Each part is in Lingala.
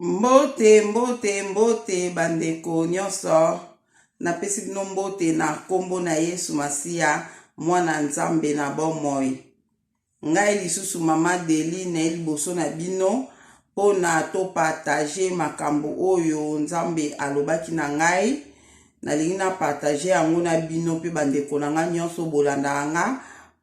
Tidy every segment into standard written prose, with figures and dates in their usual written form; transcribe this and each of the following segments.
Mbote, mbote, mbote bandeko nyonso. Napesi bino mbote na nkombo na Yesu Masiya, mwana Nzambe na bomoi. Ngai lisusu mama Deli naye liboso na bino mpo na topartage makambo oyo Nzambe alobaki na ngai. Nalingi na partage yango na bino mpe bandeko na ngai nyonso bolandaka nga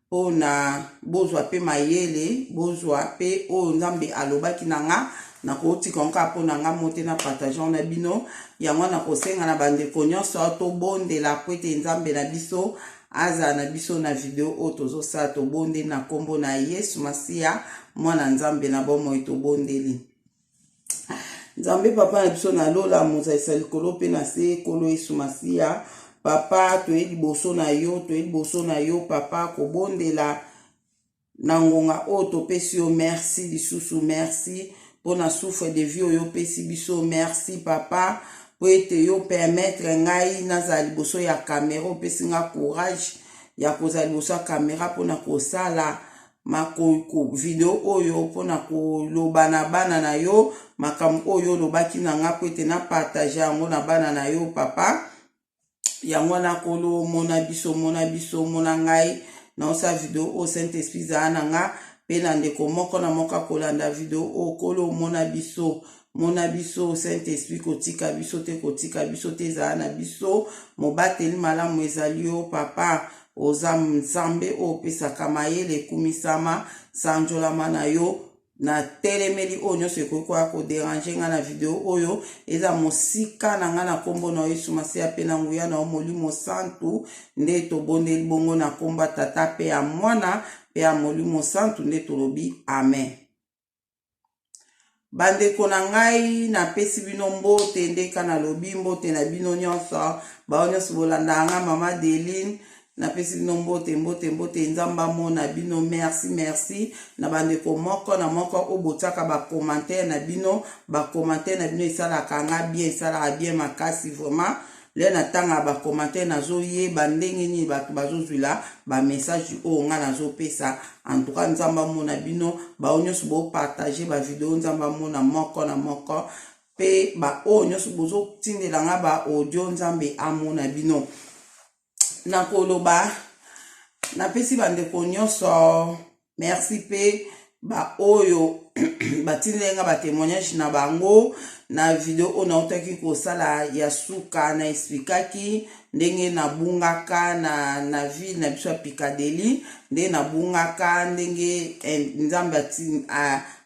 mpo na bozwa mpe mayele, bozwa mpe oyo Nzambe alobaki na nga. Nakotika yango kaka mpo na nga mo te, na partage yango na bino. Yango nakosenga na bandeko nyonso tobondela mpo ete Nzambe na biso azala na biso na video oyo tozosala. Tobondeli na nkombo na Yesu Masiya, mwana Nzambe na bomoi. Tobondeli. Nzambe papa na biso na lola, mozalisa likolo mpe na se, Nkolo Yesu Masiya, papa, toye liboso na yo, toye liboso na yo papa, kobondela na ngonga oyo. Topesi yo merci lisusu, merci mpo na souffle de vie oyo opesi biso. Merci papa, mpo ete yo permettre ngai nazala liboso ya kamera. Opesi nga courage ya kozala liboso ya kamera mpona kosala video oyo, mpona koloba na bana na yo makambo oyo olobaki na nga, mpo ete napartage yango na bana na yo papa. Yango wana Nkolo, mona biso, mona biso, mona ngai naosala video oyo. Saint Esprit, zala na nga mpe na ndeko moko na moko akolanda video oyo. Nkolo, mona biso, mona biso. Saint Esprit, kotika biso te, kotika biso te, ezala na biso. Mobateli malamu ezali yo papa. Oza Nzambe oyo opesaka mayele. Ekumisama, sanjolama na yo. Natelemeli oyo nyonso ekoki koya kodéranger ngai na video oyo, eza mosika na ngai, na nkombo na Yesu Masiya mpe na nguya na yo Molimo Santu nde tobondeli bongo, na nkombo ya Tata mpe ya Mwana mpe ya Molimo Santu nde tolobi amen. Bandeko na ngai, napesi bino mbote. Ndeka nalobi mbote na bino nyonso, bao nyonso bolandaka nga mama Deline, napesi bino mbote, mbote, mbote. Nzambe amona bino. Merci, merci na bandeko moko na moko oyo botiaka bacommentaire na bino. Bacommentaire na bino esalaka nga bien, esalaka bien makasi vraiment. Le natangaka bacommentaire, nazoyeba ndenge nini bato bazozwila bamessage oyo nga nazopesa. En tout cas, Nzambe amona bino, bao nyonso bopartage bavideo. Nzambe amona moko na moko, mpe baoyo nyonso bozotindela nga baaudio, Nzambe amona bino. Nakoloba, napesi bandeko nyonso merci, mpe baoyo batindeli nga batémoignage na bango na video oyo nautaki kosala ya suka. Na expliquaki ndenge nabungaka na ville na biso ya Piccadilly, ndenge nabungaka, ndenge Nzambe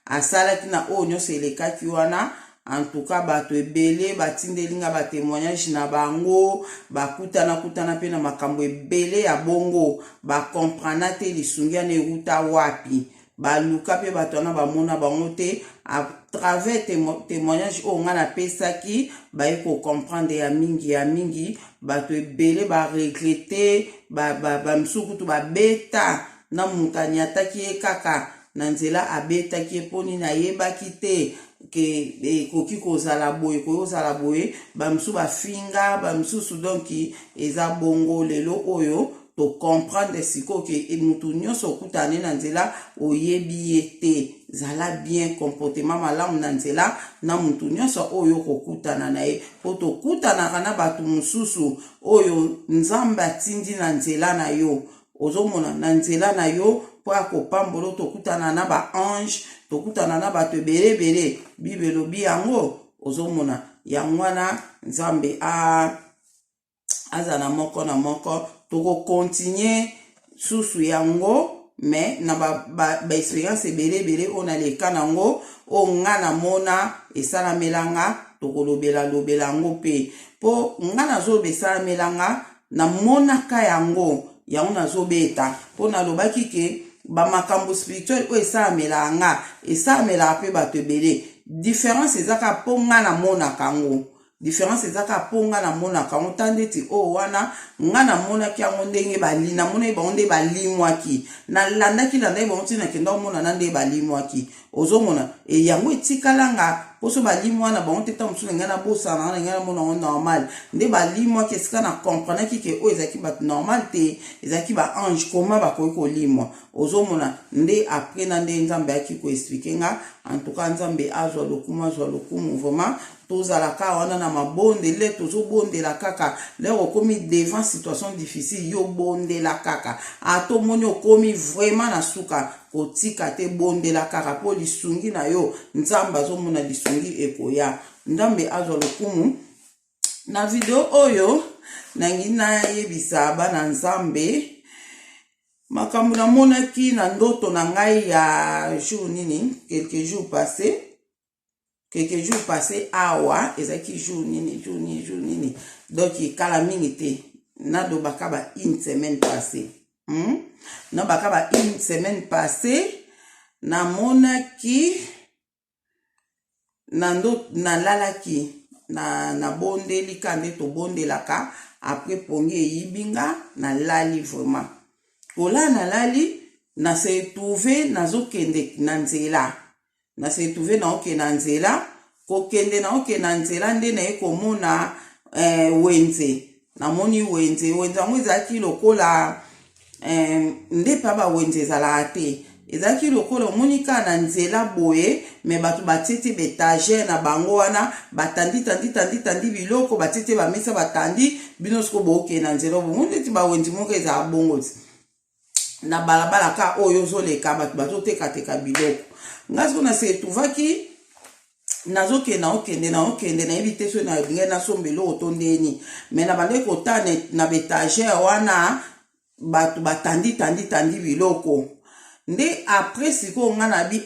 asalaki na oyo nyonso elekaki wana. En tout cas, bato ebele batindeli nga batémoignage na bango, bakutana kutana mpe na makambo ebele ya bongo, bacomprendre te lisungi wana euta wapi. Baluka mpe bato wana, bamona bango te. À travers témoignage oyo ngai napesaki, baye kocomprendre ya mingi, ya mingi. Bato ebele baregretter, bamisusu kutu babeta na moto aniataki ye kaka na nzela, abetaki ye mpo nini? Ayebaki te ke ekoki kozala boye, ekoki kozala boye. Bamisusu bafinga bamisusu. Donc eza bongo. Lelo oyo tocomprendre sikoyo ke motu nyonso okutana na nzela, oyebi ye te. Zala bien, comportement malamu na nzela na motu nyonso oyo okokutana na ye, mpo tokutanaka na bato mosusu oyo Nzambe atindi na nzela na yo. Ozomona na nzela na yo mpo ya kopambola. Tokutana na baange, tokutana na bato ebele ebele, Bible elobi yango. Ozomona yango wana. Nzambe aza na moko na moko. Tokocontinuer susu yango, mais na baexpérience ba ebele ebele oyo naleka nango, oyo nga namona esalamelanga, tokolobela lobela yango mpe, mpo nga nazoloba esalamelanga, namonaka yango, yango nazobeta, mpo nalobaki ke bamakambo spirituel oyo esalamelaka nga, esalamelaka mpe bato ebele. Différence eza kaka mpo nga namonaka yango. Difference eza kaka mpo nga namonaka yango ta ndeti oyo wana nga namonaki yango ndenge bali namonaki bango nde balimwaki nalandaki landaki bango ntina nakenda komona na nde balimwaki ozomona e yango etikala nga mposo balimwa na bango te ntango mosusu na ngai nabosana na ngai namona yango normal nde balimwaki esika na comprenaki ke oyo ezalaki bato normal te ezalaki ba ange koma bakoki kolimwa ozomona nde après na nde nzambe ayaki koexplike nga. En tout cas, Nzambe azwa lokumu, azwa lokumu vraiment. Tozala kaka wana na mabondeli, tozobondela kaka. Lere okomi devant situation difficile, yo bondela kaka. Ata omoni okomi vraiment na suka, kotika te, bondela kaka mpo lisungi na yo Nzambe azomona, lisungi ekoya. Nzambe azwa lokumu. Na video oyo nangi nayebisa bana Nzambe makambo namonaki na ndoto na ngai ya jour nini, quelques jours passé, quelques jours passé awa. Ezalaki jour nini, jour nini, jour nini? Donc kala mingi te, nalobaka ba une semaine passé, Nalobaka ba une semaine passé, namonaki na ndo nalalaki na nabondeli ka nde tobondelaka. Après pongi eyibi nga, nalali vraiment. Kolala, nalali, na se trouve nazokende na nzela, na se trouve naokende na nzela. Kokende, naokende na nzela nde naye komona wenze. Namoni wenze. Wenze yango ezalaki lokola nde mpa bawenze ezalaka te, ezalaki lokola omoni kaka na nzela boye, mais bato batie tie baétagère na bango wana, batandi tandi tandi tandi biloko, batie tie bamesa, batandi. Bino siko bookende na nzela, bomoni neti bawenzi moko ezala bongo ti na balabala ka oyo ozoleka, bato bazotekateka biloko. Nga siko na se trouvaki nazokende, naokende, naokende, nayebi te soki nalingai nasomba eloko to ndeni, mais na bandaki kotala na baétagère wana, bato batandi tandi tandi biloko. Nde après sikoyo nga nabi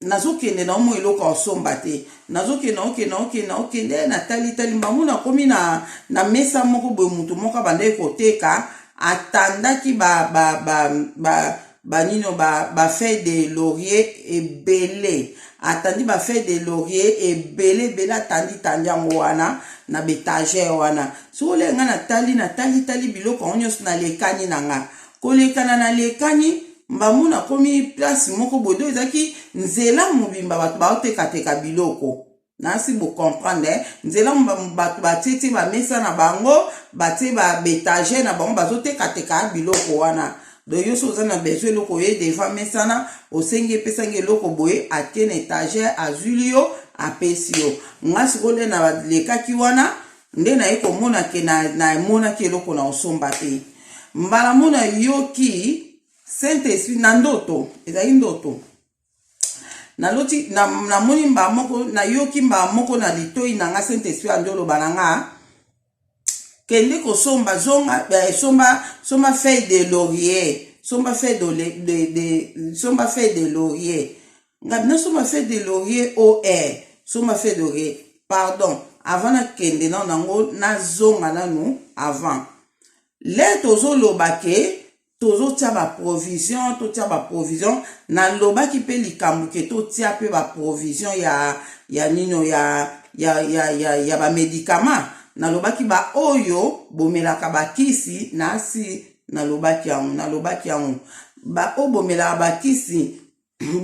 nazokende na omo eloko ya osomba te. Nazokende, naokende, naokende, naokende, natalitali mbangu, nakomi na mesa moko boye, motu moko abandaki koteka, atandaki ba, ba, ba, ba, banino bafeuille de laurier ebele, atandi bafeuille de laurier ebele ebele, atandi tandi yango wana na baétagère wana. Soki olenga ngai, natali, natali tali biloko yango nyonso, nalekani na nga kolekana, nalekani mbamu, nakomi place moko boye do ezalaki nzela mobimba bato baotekateka biloko. Nasi bocomprendre, eh? Nzela bato batie tie bamesa na bango, batie baétagère na bango, bazotekateka biloko wana. Donc yo so oza na besoin eloko, oye devant mesana, osengi, epesangi eloko boye, atie na étagère, azwili yo, apesi yo. Nga sikoyo nde nalekaki wana, nde naye komona ke namonaki eloko na osomba te. Mbala mo nayoki Saint Esprit na ndoto, ezali ndoto naloti, namoni mbala moko, nayoki mbala moko na litoi na nga Saint Esprit andi oloba na nga: "Kende kosomba, zonga, somba, somba feuille de laurier, somba feuille de somba feuille de laurier." Ngabi nasomba feuille de laurier or somba feuille de laurier. Pardon, avant nakende nano nango, nazonga nanu avant le tozoloba ke tozotia baprovision, totia baprovision. Nalobaki mpe likambo ke totia mpe baprovision ya nino ya bamédicament. Nalobaki baoyo bomelaka bakisi, nasi nalobaki yango, nalobaki yango, baoyo bomelaka bakisi,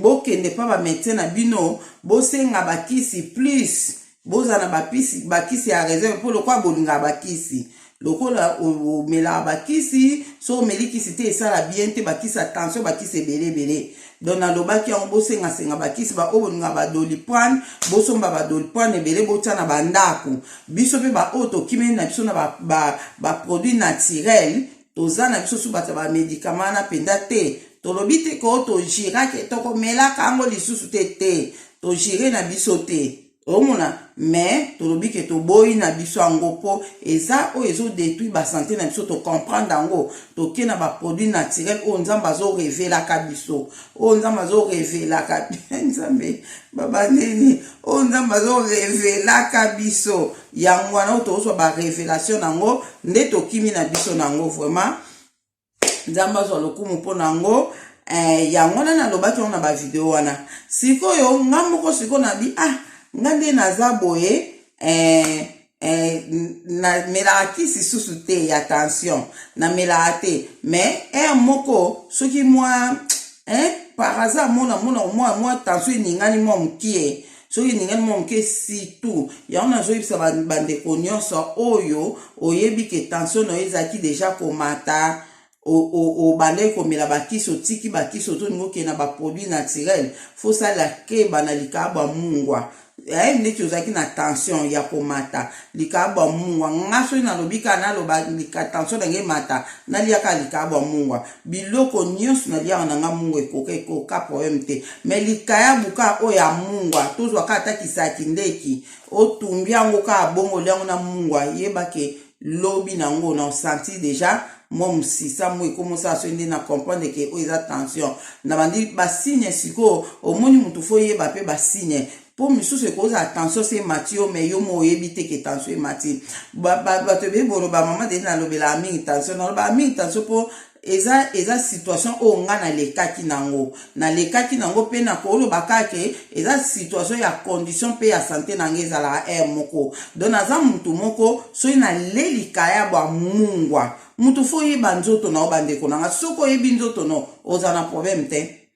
bokende mpa bamédecin na bino, bosenga bakisi plus, bozala na bakisi ya réserve, mpo lokola bolingaka bakisi, lokola omelaka bakisi, so omeli kisi te esala bien te, bakisi ya tension, bakisi ebele ebele. Donc nalobaki yango, bosengasenga bakisi. Baoyo bolingaka badoliprane, bosomba badoliprane ebele, botia na bandako. Biso mpe baoyo tokimeli na biso na baproduit ba naturel, toza na biso su bato ya bamédicament wana mpenza te. Tolobi te ko tojirake, tokomelaka yango lisusu te te, tojire na biso te, omona. Mais tolobi ke toboyi na biso yango mpo eza oyo ezodétruire basanté na biso. Tocomprendre yango, toke na baproduit naturel oyo Nzambe azorevelaka biso, oyo Nzambe azorevelaka, Nzambe babandeni, oyo Nzambe azorevelaka biso, yango wana oyo tozwa barévélation nango nde tokimi na biso nango. Vraiment, Nzambe azwa lokumu mpo na yango. Yango wana nalobaki yango na bavideo wana. Sikoyo nga moko sikoyo nabi ah Nga nde naza boye, namelaka kisi susu te ya tension, namelaka te. Mais heure moko soki mwa, par hasard, mona mona mwa tension eningani mwa mokie, soki eningani mwa moke, surtout yango nazoyebisa bandeko nyonso oyo oyebi ke tension na yo ezalaki déjà komata, obandaki komela bakisi, otiki bakisi, ozolinga okende na baproduit naturel, faut osala keba na likayabo ya mungwa. Neti ozalaki na tension ya komata, likayabo ya mungwa, nga soki nalobi kaka, naloba tension na ngai emata, naliaka likayabo ya mungwa. Biloko nyonso naliaka na nga mungwa, ekoka, ekoka problème te. Mais likayabu kaka oyo ya mungwa, tozwaka ata kisaki ndeki, otumbi yango kaka bongo, oliango na mungwa, yebake lobi nango na osentir déjà mwa mosisa mo ekomosala. So nde na comprendre ke oyo eza tension na bandi basigne. Sikoyo omoni motu, faut oyeba mpe basigne, mpo misusu ekozala tension se emati yo, mais yo mo oyebi te ke tension emati. Bato ebei boloba: "Mama Deni, nalobelaka mingi tension." Nalobaka mingi tension mpo eza situation oyo nga nalekaki nango mpe nakoloba kaka eza situation ya condition mpe ya santé na nga ezalaka aire moko. Donc naza mutu moko, soki nalelika ya bwa mungwa, mutu faut oyeba nzoto na yo. Bandeko na nga, soki oyebi nzoto no, oza na problème te.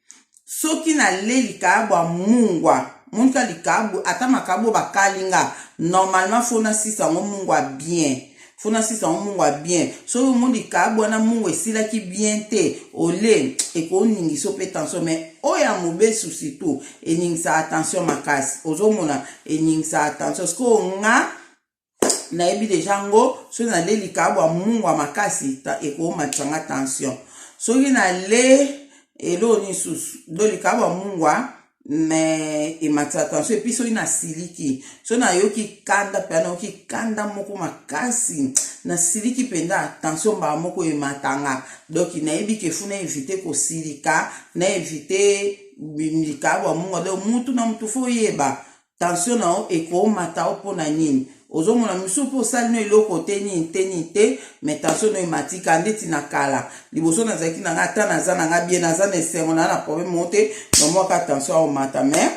Soki nalelika ya bwa mungwa, monika likabu, ata makabu bakalinga, normalement faut nasisa yango mungwa bien, faut nasisa yango mungwa bien. Soki omoni likabu wana mungwa esilaki bien te, ole ekoningisa mpe tension. Mais oyo ya mobesu surtout eningisaka tension makasi, ozomona eningisaka tension. Sikoyo nga nayebi déjà yango, soki nale likabu ya mungwa makasi, ekomatisanga tension. Soki nale eloko lisusu do likabu ya mungwa, mais ematisa tension. Et puis soki nasiliki, soki nayoki kanda mpenza, nayoki kanda moko makasi, nasiliki mpenza, tension mbala moko ematanga. Donc nayebi ke faut na éviter kosilika, na éviter likabu ya mungwa. Donc mutu na mutu faut oyeba tension na yo ekomata yo mpona nini. Ozomona misusu mpo osali no eloko te, nini te, nini te, mais tension no ematika. Ndeti na kala liboso, nazalaki na nga, ata naza na nga bien, naza na esengo, naa na problème moko te, nomwaka tension aomata. Mais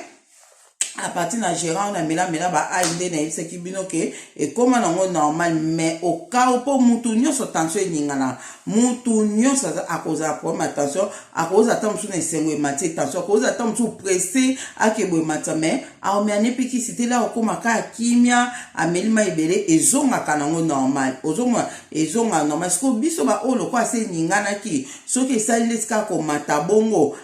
à partir na gérant na melamela baai nde nayebisaki bino ke ekóma nango normal. Mais okao mpo mutu nyonso tension eningana, mutu nyonso akozala problème ya tension. Akozala ata mosusu na esengo, emati tension, akozala ata mosusu pressé, akebo ematisa. Mais aomela ne mpe kisi te, la okóma kaka kimia, ameli mai ebele, ezongaka nango normal. Ozomona ezongaka normal. Sikoyo biso baoyo lokola se eninganaki, soki esali neti kaka komata bongo,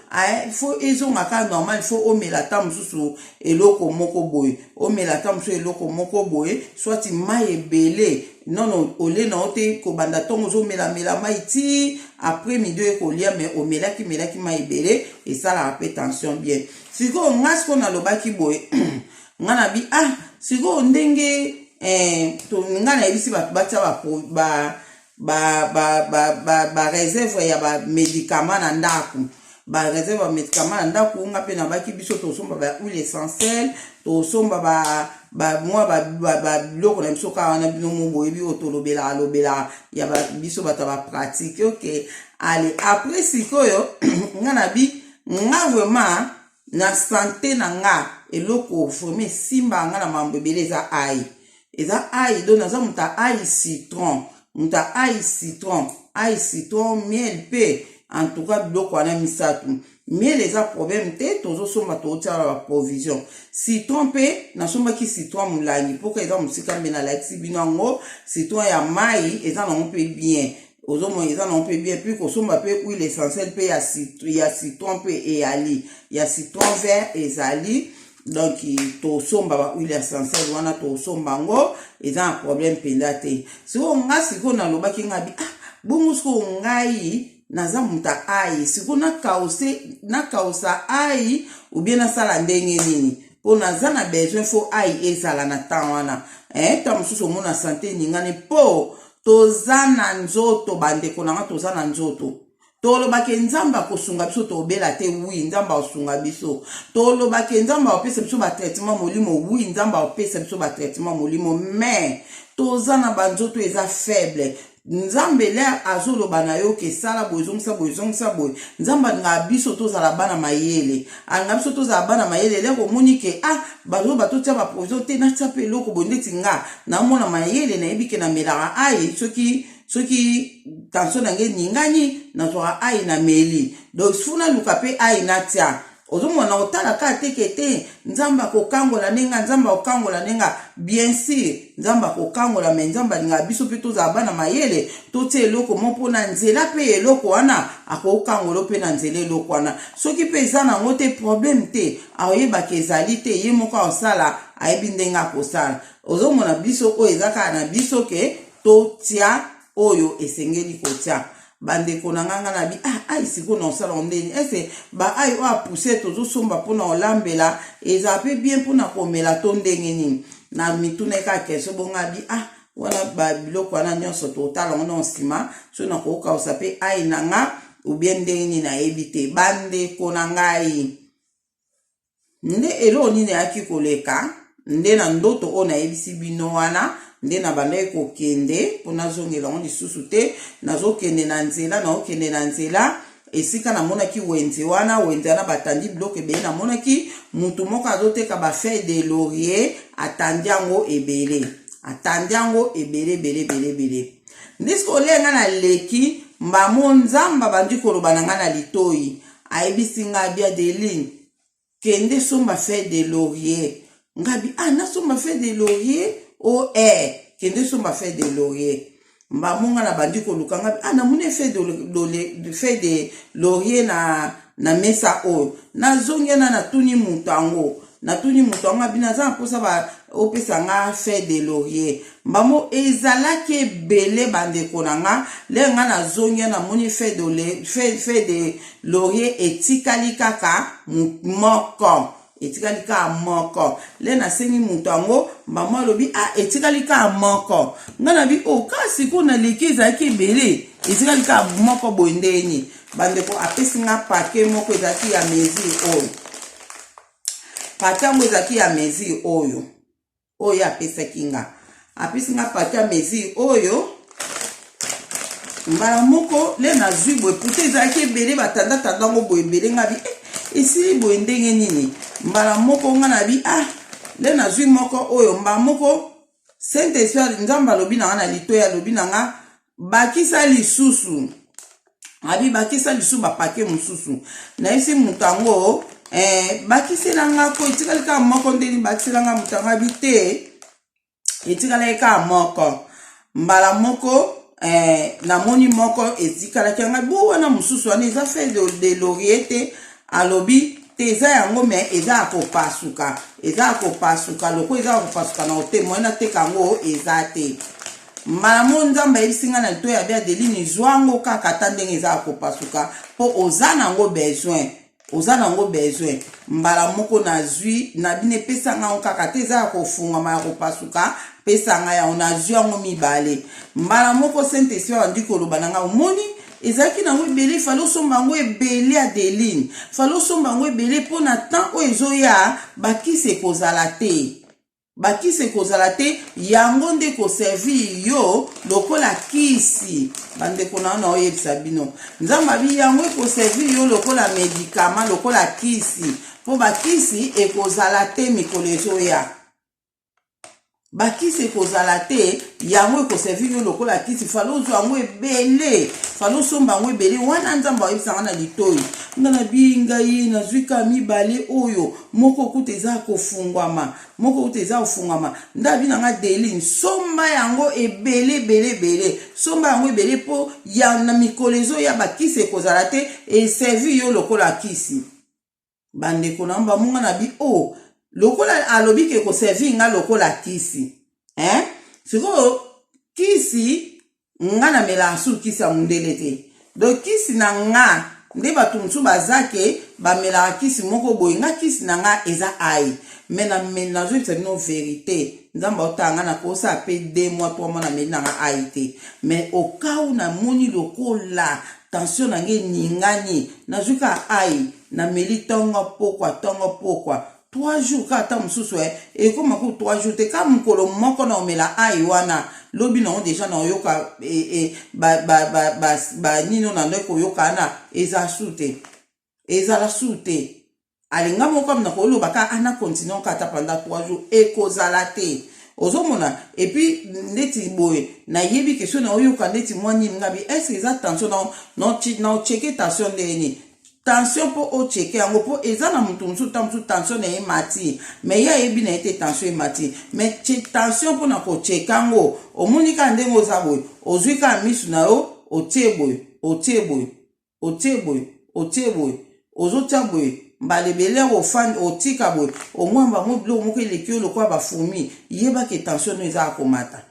faut ezonga kaka normal, faut omela ata mosusu eloko moko boye, omela ata mosusu eloko moko boye, soit mai ebele. Nono ole na yo te, kobanda ntongo ozomelamela mai ti après midi oye kolia, mais omelaki melaki mai ebele, esalaka mpe tension bien. Sikoyo nga sikoyo nalobaki boye, nga na bi ah, sikoyo ndenge nga nayebisi bato batia baréserve ya bamédicament na ndako, baréserve ya médicament na ndako. Nga mpe nabaki biso tosomba ba huile essentielle, tosomba mwa babiloko na biso kaka wana. Bino mo boyebi oyo tolobelaka lobelaka ya biso bato ya bapratique. Ok, allez, après sikoyo nga na bi nga vraiment na santé na nga, eloko vraiment esimba nga na mambo ebele eza ail, eza ail. Donc naza moto ya ail citron, moto ya ail citron, ail citron, miel mpe. En tout cas biloko wana misato, miel eza problème te, tozosomba, tozotiala baprovision. Citron mpe nasombaki citron molangi mpoka eza mosika, mbe nalakisi bino yango. Citron ya mai eza nango mpe bien, ozomona eza nango mpe bien. Puis kosomba mpe huile essentielle mpe ya citron mpe eyali, ya citron vert ezali. Donc tosomba ba huile essentielle wana, tosomba yango, eza na problème mpenza te. Sikoyo nga sikoyo nalobaki, nga bi ah, bongo sikoyo ngai naza moto ail, sikoyo nakausa ail ou bien nasala ndenge nini? Mpo naza na besoin, faut ail ezala na temps wana. Ta mosusu omona santé eningani, mpo toza na nzoto. Bandeko na nga, toza na nzoto. Tolobaki Nzambe akosunga biso, tobela te. Oui, Nzambe akosunga biso. Tolobaki Nzambe akopesa biso batraitement molimo. Oui, Nzambe akopesa biso batraitement molimo, mais toza na banzoto eza faible. Nzambe le azoloba na yo ke sala boye, zongisa boye, zongisa boye. Nzambe alingaka biso tozala bana mayele, alingaka biso tozala bana mayele. Leke omoni ke ah, bazoloba totia baprovision te, natia mpe eloko boye. Ndeti nga namona mayele, nayebi ke namelaka ai soki tension na ngai eningani, nazwaka ai na meli. Donc fu naluka mpe ai natia. Ozomona, otala kaka te ke te, Nzambe akokangola ndenga, Nzambe akokangola ndenga. Bien sûr Nzambe akokangola, mais Nzambe alingaka biso mpe tozala bana mayele, totia eloko mo mpo na nzela mpe eloko wana akokangola mpe na nzela eloko wana. Soki mpe eza nango te, problème te, akoyebaka ezali te, ye moko akosala, ayebi ndenge akosala. Ozomona, biso oyo eza kaka na biso ke totia oyo esengeli kotia. Bandeko na ngai, nga na bi ah, ai sikoyo na osala ndeni ese baai oyo apuse tozosomba mpona olambela ezala mpe bien mpona komela to ndenge nini? Na mituna kaka question bonga bi ah, wana babiloko wana nyonso totala yango na nsima. So nakokausa mpe ai na nga ubie ndenge nini, nayebi te. Bandeko na ngai, nde eloko nini eyaki koleka nde na ndoto oyo nayebisi bino wana? Nde na bandaki kokende mpo nazongela yango lisusu te. Nazokende na nzela, naokende na nzela esika namonaki wenze wana. Wenze wana batandi biloko ebele. Namonaki mutu moko azoteka bafeuille de laurier, atandi yango ebele, atandi yango ebele ebele ebele ebele. Nde soki olenga naleki mbamo, Nzambe abandi koloba na ngai na litoi, ayebisi ngai bia: "Adeline, kende somba feuille de laurier." Ngabi: "Ah, nasomba feuille de laurier?" "O eh, kende somba feuille de laurier." Mbamo nga na bandi koluka. Ngabi: "Ah, namoni feuille de laurier na mesa oyo." Nazongi na natuni moto yango, natuni moto yango, abi: "Naza na mposa opesa nga feuille de laurier." Mbamo ezalaki ebele. Bandeko na nga, lere nga nazongi, namoni feuille de laurier etikali kaka moko, etikali kaka moko. Le nasengi moto yango, mbamo alobi: "Ah, etikali kaka moko." Nga nabi: "O oh, kasi sikoyo naleki, ezalaki ebele, etikali kaka moko boye ndeni?" Bandeko, apesi nga paquet moko ezalaki ya mesure oyo. Paquet yango ezalaki ya mesure oyo. Oyo apesaki nga, apesi nga paquet ya mesure oyo. Mbala moko le nazwi boye, pourtant ezalaki ebele, batandatanda yango boye ebele. Nga bi: "Eh, esili boye ndenge nini?" Mbala moko nga na bi: "Ah." Le nazwi moko oyo, mbala moko Saint Esprit, Nzambe alobi na nga na litoyi, alobi na nga: "Bakisa lisusu." Abi: "Bakisa lisusu bapaquet mosusu." Nayebisi moto yango: "Bakisela nga ko, etikali kaka moko, ndeni bakisela nga?" Moto yango abi: "Te, etikalaki kaka moko." Mbala moko namoni moko etikalaki yanga bo wana, mosusu wana eza feuille de laurier te. Alobi: "Te, eza yango, mais eza ya kopasuka, eza ya kopasuka. Loko eza ya kopasuka na ote moye nateka yango eza te." Mbala mo Nzambe ayebisi ngai na litoyi ya bi: "Adeline, zwa yango kaka ata ndenge eza ya kopasuka, mpo oza nango besoin, oza nango besoin." Mbala moko nazwi na bino, epesanga yango kaka te, eza ya kofungwama, ya kopasuka, pesanga yango. Nazwi yango mibale. Mbala moko Saint Esprit abandi koloba na ngai: "Omoni, ezalaki nango ebele, fallait osomba yango ebele. Adeline, fallait osomba yango ebele mpo na temps oyo ezoya bakisi ekozala te, bakisi ekozala te, yango nde koservir yo lokola kisi." Bandeko na yo, na oyebisa bino, Nzambe abi yango ekoservir yo lokola médicament, lokola kisi, mpo bakisi ekozala te mikolo ezoya, bakisi ekozala te, yango ekoservir yo lokola kisi. Fallait ozwa yango ebele, fallait osomba yango ebele. Wana Nzambe ayebisanga na litoi. Nga na bi ngai nazwi ka mibale oyo, moko kuta eza kofungwama, moko kuta eza kofungwama. Nde abi na nga: "Deline, somba yango ebele ebele ebele, somba yango ebele mpo ya na mikolo ezoya bakisi ekozala te, eservir yo lokola kisi." Bandeko na bamonga na bi o oh, lokola alobi ke koservir nga lokola kisi, hein? Sikoyo kisi nga namelaka su kisi ya mondele te. Donc kisi na nga nde bato mosusu baza ke bamelaka kisi moko boye, nga kisi na nga eza ai. Mais nazoyebisa bino vérité, Nzambe aotala nga, nakosala mpe 2 mois, 3 mois nameli na nga ai te. Mais au cas où namoni lokola tension na ngai eningani, nazwi kaka ai, nameli ntongo pokwa, ntongo pokwa. 3 jours kaka ata mosusu eh, ekoma ku 3 jours te ka mokolo moko na omela ai wana lobi nango deja na oyoka e, e, ba, ba, ba, ba, ba nini oyo na ndaki koyoka wana eza su te ezala su te alinga moko kame nakoloba ka ana continue ka ata pendant 3 jours ekozala te ozomona epuis ndeti boye nayebi ke soki naoyoka ndeti mwa nini ngabi estce eza tension na ocheke tension ndenge nini tension mpo ocheke yango mpo eza na moto mosusu ntango mosusu tension na ye emati mais ye ayebi na ye te tension emati mais tension mpo na kocheke yango omoni kaka ndenge oza boye ozwi kaka misu na yo otie boye otie boye otie boye otie boye ozotia boye mbala ebele ofandi otika boye omwa bango biloko moko eleki yo lokola bafourmi yeba ke tension no eza ya komata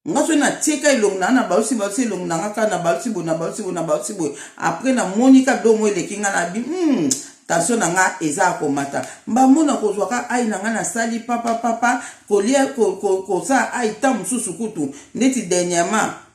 nga soki natieka elongi na nga nabalusi balusi elongi na nga kaka nabalusi boye nabalusi boye nabalusi boye après namoni ka biloko moko eleki nga na bi tension na nga eza ya komata mbamona kozwa ka ai na nga nasali papapapa kolia kosala ai ntango mosusu kutu ndeti dernièrement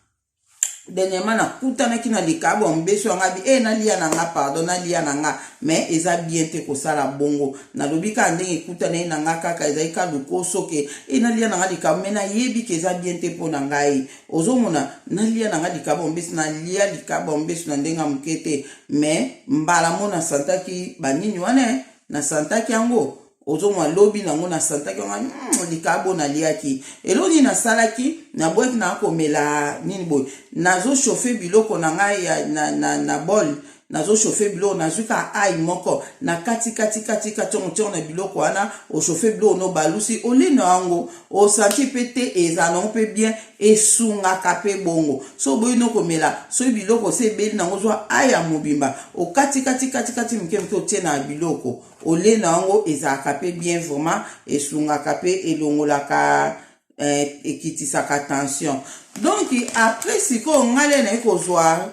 dernièrement nakutanaki na likabo ya mobesu yanga abi e nalia na nga pardon nalia na nga mais eza bien te kosala bongo nalobi kaka ndenge ekutanaki na nga kaka ezali ka lokoso ke e nalia na nga likabo mais nayebi ke eza bien te mpo na ngai ozomona nalia na nga likabo ya mobesu nalia likabo ya mobesu na ndenge ya moke te mais mbala mo nasantaki banini wana nasantaki yango ozomwa lobi nango nasantaki yango likabo naliaki eloko nini nasalaki nabwaki na komela nini boye nazochauffe biloko na ngai ya, na, na, na bol nazochauffe biloko nazwi ka ai moko na kati kati kati kati yango tiango na biloko wana ochauffe biloko no balusi olie na yango osanti mpe te ezala nango mpe bien esungaka mpe bongo so oboyi no komela soki biloko se ebeli nango zwa ai ya mobimba okati kati kati kati mike mike otie na biloko Olie na yango ezalaka pe bien vraiment esungaka pe elongolaka eh, ekitisaka tension donc après sikoyo ngai le naye kozwa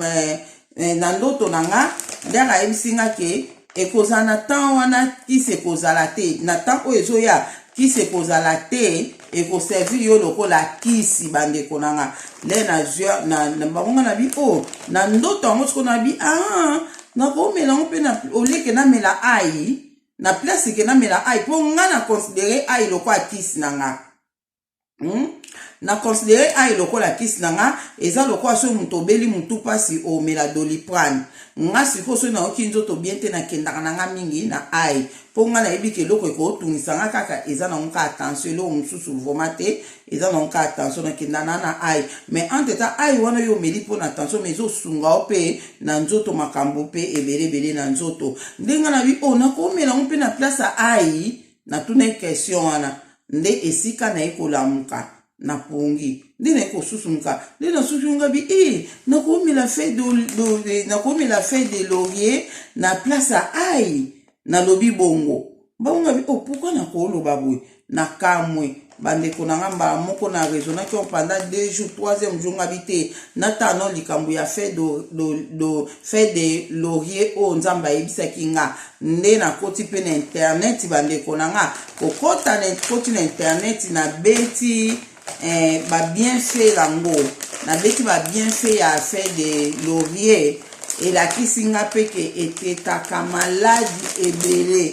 eh, eh, na ndoto na nga ndenge ayebisi nga ke ekozala na temps wana kisi ekozala te na temps oyo ezoya kisi ekozala te ekoservir yo lokola kisi bandeko na nga nde nazwi na bango nga na bi o oh, na ndoto yango sikoyo na bi ah nakomela yango mpe oleke namela ai na place ke namela ai mpo nga na considere ai lokola kisi na nga? Na considere ai lokola kisi na nga eza lokola soki moto obeli motu mpasi omela doliprane nga sikoyo soki nayoki nzoto bien te nakendaka na nga mingi na ai mpo nga nayebi ke eloko ekotungisa nga kaka eza nango kaka tension eloko mosusu vraiment te eza nango kaka tension nakenda na na ai mais entre temps ai wana yo omeli mpo na tension mais ezosunga yo mpe na nzoto makambo mpe ebele ebele na nzoto ndenge na bi o oh, nakomela yango mpe na place ya ai natunaki question wana nde esika naye kolamuka na pongi nde naye kosusumuka nde nasusunga bi e nakomela nakomela feuille de laurier na place ya ai nalobi bongo bango nga bi oh pourquoi nakoloba boye nakamwe bandeko na nga mbala moko na raisonnaki yango pendant deux jours troisième jour nga bi te natala no likambo ya feuille de laurier oyo nzambe ayebisaki nga nde nakoti mpe na internet bandeko na nga kokota nakoti na internet nabeti eh, babienfait yango nabeti babienfait ya feuille de laurier elakisi nga mpe ke etekaka maladi ebele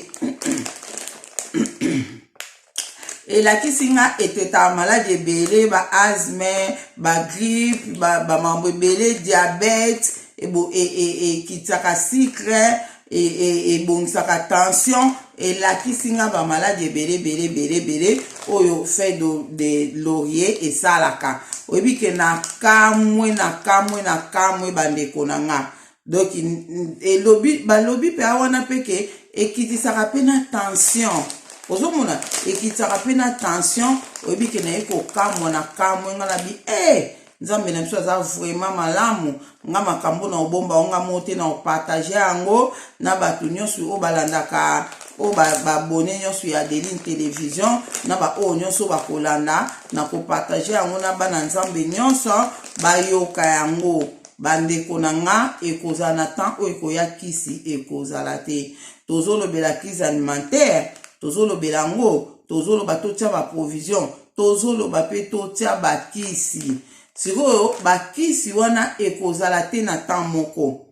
elakisi nga etetaka maladi ebele ba asthme ba grippe bamambo ba ebele diabète ekitisaka e, e, sucre ebongisaka e, e tension elakisi nga bamaladi ebele ebele ebele ebele oyo feuille de laurier esalaka oyebi ke na kamwe na kamwe na kamwe bandeko na nga donc elobi balobi mpe awana mpe ke ekitisaka mpe na tension ozomona ekitisaka mpe na tension oyebi ke naye kokamwa na kamwe nga na bi e eh, nzambe na biso aza vraiment malamu nga makambo na obomba ngo nga moko te na opartage yango na bato nyonso oyo balandaka oyo babone nyonso ya Adeline Television na baoyo nyonso bakolanda na kopartage yango na bana nzambe nyonso bayoka yango bandeko na nga ekozala na temps oyo ekoya kisi ekozala te tozolobela crise alimentaire tozolobela yango tozoloba totia baprovision tozoloba mpe totia bakisi sikoyo bakisi wana ekozala te na temps moko.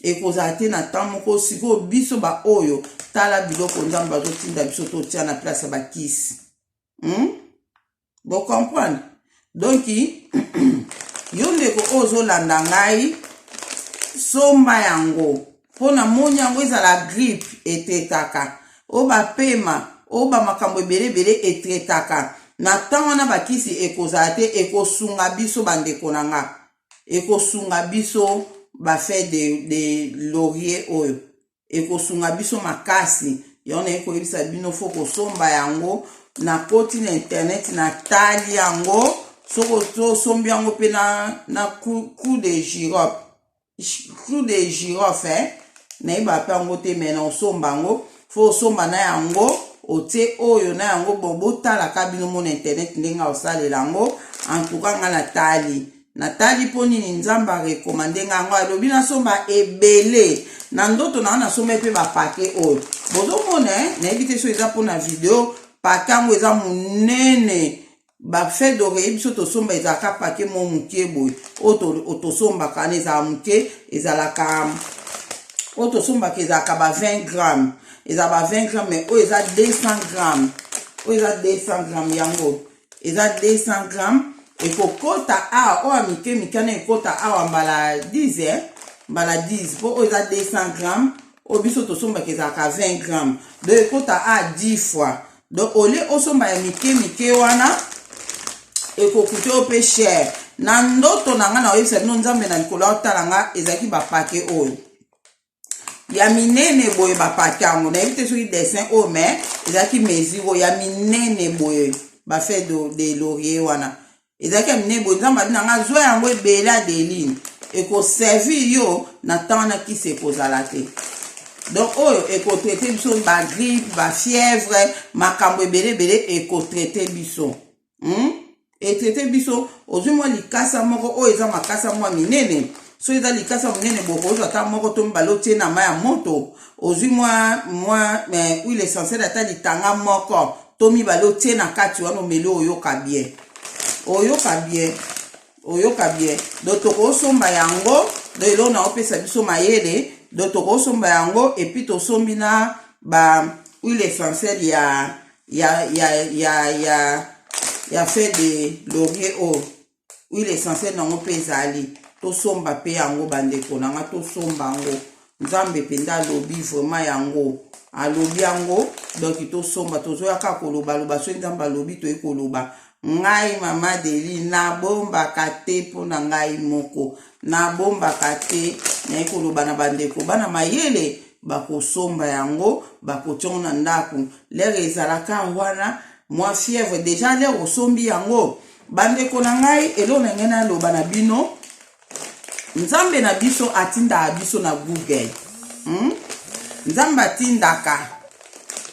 Ekozala te na temps moko. Sikoyo biso baoyo, tala biloko Nzambe azotinda biso totia na place ya bakisi. Bocomprendre? Donc yo ndeko oyo ozolanda ngai, somba yango mpo na moni yango. Ezala grippe, etraitaka oyo bapema, oyo bamakambo ebele ebele etraitaka. Na ntango wana bakisi ekozala te, ekosunga biso, bandeko na nga, ekosunga biso. Bafeuille de laurier oyo ekosunga biso makasi. Yango naye koyebisa bino, faut kosomba yango. Nakoti na internet, natali yango. Soki osombi yango mpe na clou de girofle, clou de girofle, eh? Nayeba mpe yango te, mais na osomba yango, faut osomba na yango, otie oyo na yango. Bon, botalaka bino mona internet ndenge osalela yango. En tout cas, nga natali mpo nini Nzambe arecommander nga yango. Alobi nasomba ebele na ndoto na nga. Nasomba mpe bapaquet oyo bozomona. Nayebi te so eza mpona video. Paquet yango eza monene. Bafeuille d'oreiller biso tosomba ezalaka paquet mo moke boye. Oyo tosombaka wana ezala moke, ezalaka oyo tosombaka ezalaka ba 20 gramme, ezala ba 20 gramme, mais oyo eza 200 gramme. Oyo eza 200 gramme, yango eza 200 gramme. Ekokota awa, oyo ya mike mike wana ekota awa mbala 10, eh? Mbala 10, mpo oyo eza 200 gramme. Oyo biso tosombaka ezalaka 20 gramme, donc ekota a 10 fois. Donc au lieu osomba ya mike mike wana, ekocoûter oyo mpe cher. Na ndoto na ngai, na oyebisa bino, Nzambe na likolo aotala nga, ezalaki bapaquet oyo ya minene boye. Bapaquet yango, nayebi te soki dessin oyo, mais ezalaki mesure oyo ya minene boye. Bafeuille de laurier wana ezalaki ya minene boye. Nzambe abi na nga: zwa yango ebele, Adeline, ekoservir yo na ntango wana kisi ekozala te. Donc oyo ekotraiter biso bagrippe, bafièvre, makambo ebele ebele, ekotraiter biso, Etraiter biso. Ozwi mwa likasa moko oyo eza makasa mwa minene. So eza likasa monene, bokozwa ata moko to mibale, otie na mai ya moto. Ozwi mwa huile essentielle, ata litanga moko to mibale, otie na kati wana, omeli, oyoka bien, oyoka bien, oyoka bien. Donc tokosomba yango. Donc eloko na opesa biso mayele, donc tokosomba yango. Et puis tosombi na ba huile essentielle ya feuille de laurier oyo, huile essentielle nango mpe ezali. Tosomba mpe yango, bandeko na nga, tosomba yango. Nzambe mpenza alobi vraiment yango, alobi yango. Donc tosomba. Tozoya kaka kolobaloba. Soki Nzambe alobi, toyi koloba. Ngai mama Deli, nabombaka te. Mpo na ngai moko, nabombaka te. Naye koloba na bandeko bana mayele, bakosomba yango, bakotiongo na ndako. L'heure ezalaka wana mwa fièvre déjà, l'heure osombi yango, bandeko na ngai, eloko na ngai naloba na bino, Nzambe na biso atindaka biso na Google, Nzambe atindaka,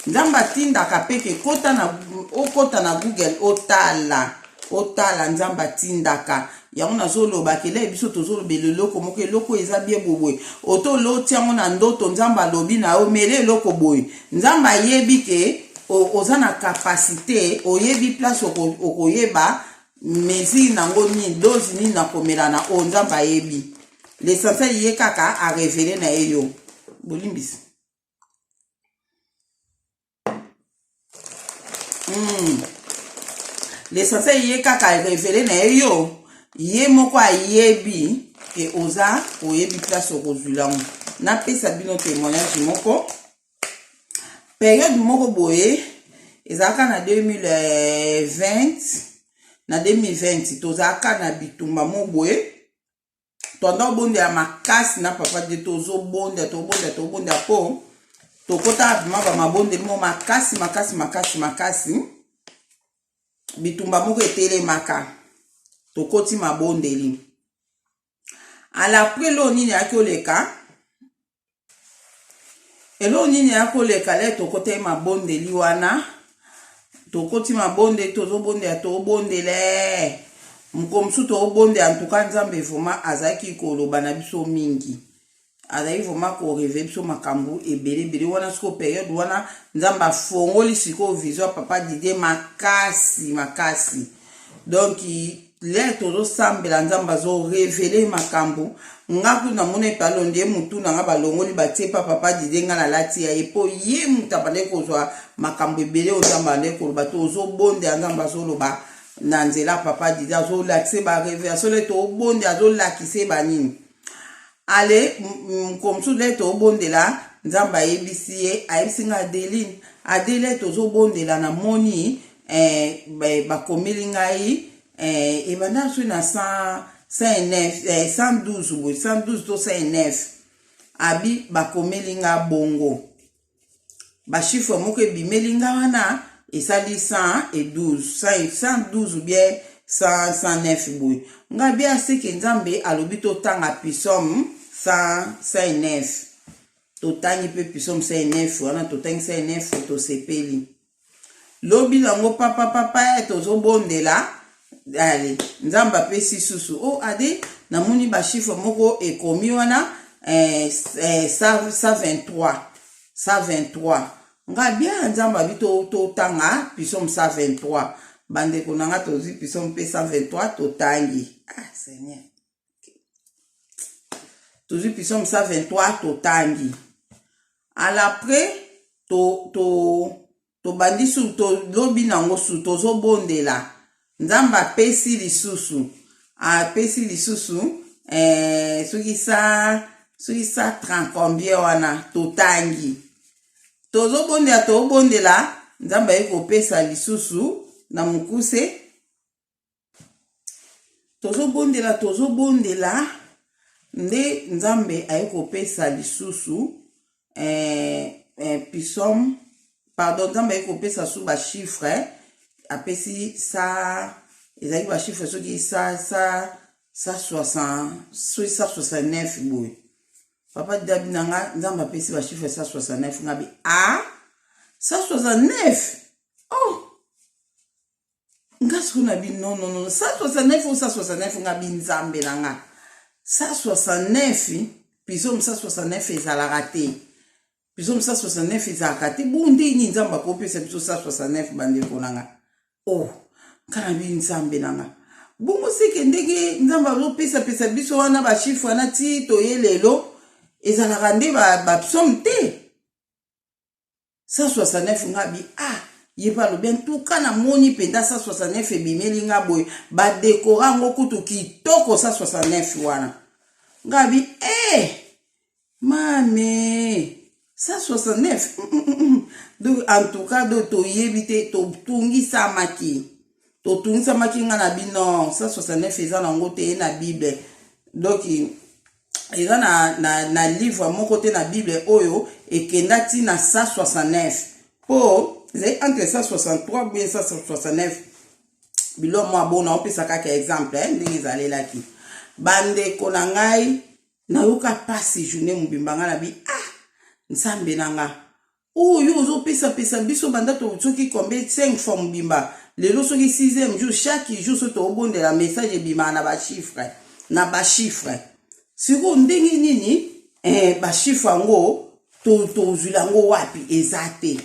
Nzambe atindaka mpe ke kota na, okota na Google, otala, otala. Nzambe atindaka yango. Nazoloba kele biso tozolobela eloko moko, eloko eza bien boboye, oto oloti yango na ndoto, Nzambe alobi na yo mele eloko boye. Nzambe ayebi ke oza na capacité, oyebi place okoyeba mesure nango nini, dose nini nakomela na oyo. Nzambe ayebi l'essentiel, ye kaka arévéler na ye yo. Bolimbisi. L'essentiel, ye kaka arévéler na ye yo. Ye moko ayebi ke oza, oyebi place okozwila yango. Napesa bino témoignage moko. Période moko boye ezalaka na 2020. Na 2020 tozalaka na bitumba mo boye. Tonda obondela makasi na papa de, tozobondela, tobondela, tobondela, mpo tokota vraiment bamabondeli mo makasi, makasi, makasi, makasi. Bitumba moko etelemaka, tokoti mabondeli. Alapres, eloko nini ayaki oleka? Eloko nini ayaki koleka? Le tokota ye mabondeli wana, tokoti mabondeli, tozobondela, tobondela. Moko mosusu tobondela ntuka, Nzambe vraiment azalaki koloba na biso mingi, azalaki vraiment korévéler biso makambo ebele ebele wana. Sikoyo période wana, Nzambe afongoli sikoyo vision ya papa Didier makasi makasi. Donc le tozosambela, Nzambe azorévéler makambo. Nga kutu namoni epalondi ye motu na nga, balongoli batie pa papa Dide. Nga nalati ya ye mpo ye moto abandaki kozwa makambo ebele oyo Nzambe abandaki koloba. Tozobondela, Nzambe azoloba na nzela papa Dide, azolakisa barévélation. Le tobondela, azolakisa banini. Ale mosusu, le tobondela, Nzambe ayebisi ye, ayebisi nga: "Adeline, Adele, tozobondela, namoni bakomeli ngai ebanda soki na 109, 112 boye, 112 to 109." Abi bakomeli nga bongo bachiffre moko ebimeli nga wana, esali 112, 112 ou bien 109 boye. Nga bi aseke Nzambe alobi totanga psaume 109. Totangi mpe psaume 109 wana, totangi 109, tosepeli. Lobi nango, papa papa, tozobondela, ale Nzambe apesi susu: "O oh, Ade, namoni bachiffre moko ekomi wana, 123, 123." Nga bia Nzambe abi totanga psaume 123. Bandeko na nga, tozwi psaume mpe 123, totangi. Ah Seigneur, tozwi psaume 123, totangi. Alaprès to, to, tobandi su, tolobi nango su, tozobondela, Nzambe apesi lisusu, apesi lisusu soki 130 combien wana. Totangi, tozobondela, tobondela, Nzambe aye kopesa lisusu. Na mokuse, tozobondela, tozobondela nde Nzambe aye kopesa lisusu psaume, pardon, Nzambe aye kopesa su bachiffre. Apesi sa, ezalaki bachiffre soki sa 60, soki 169 boye. Papa dabi na nga, Nzambe apesi bachiffre 169. Nga bi a 169. Oh, nga sikoyo na bi non, non, non, 169 o 169. Nga bi Nzambe na nga, 169, psaume 169 ezalaka te, psaume 169 ezalaka te. Bo ndeni Nzambe akopesa biso 169? Bandeko na nga, oh, nga na bi Nzambe na nga, bongo seke ndenge Nzambe azopesapesa biso wana bachiffre wana ti toye lelo, ezalaka nde bapsaume te 169? Nga bi ah, ye mpe alobi: "Ntuka namoni mpenza 169 ebimeli nga boye, badécorer yango kutu kitoko 169 wana." Nga bi eh, mame, 169. Donc en tout cas, do toyebi te, totungisamaki, totungisamaki. Nga na bino, 169 eza nango te ye na Bible. Donc eza na livre moko te na Bible oyo ekenda ntina 169, mpo ezali entre 163 bien 169. Bilo mwa bona opesa kaka exemple ndenge ezalelaki. Bandeko na ngai, nayoka mpasi journée mobimba. Ngai na bi ah, Nzambe na nga, oyo ozopesapesa biso banda soki combien, 5 fois mobimba, lelo soki 6e jour, chaque jour soki toobondela, message ebimaka na bachiffre, na bachiffre. Sikoyo ndenge nini bachiffre yango tozwila yango wapi? Eza te.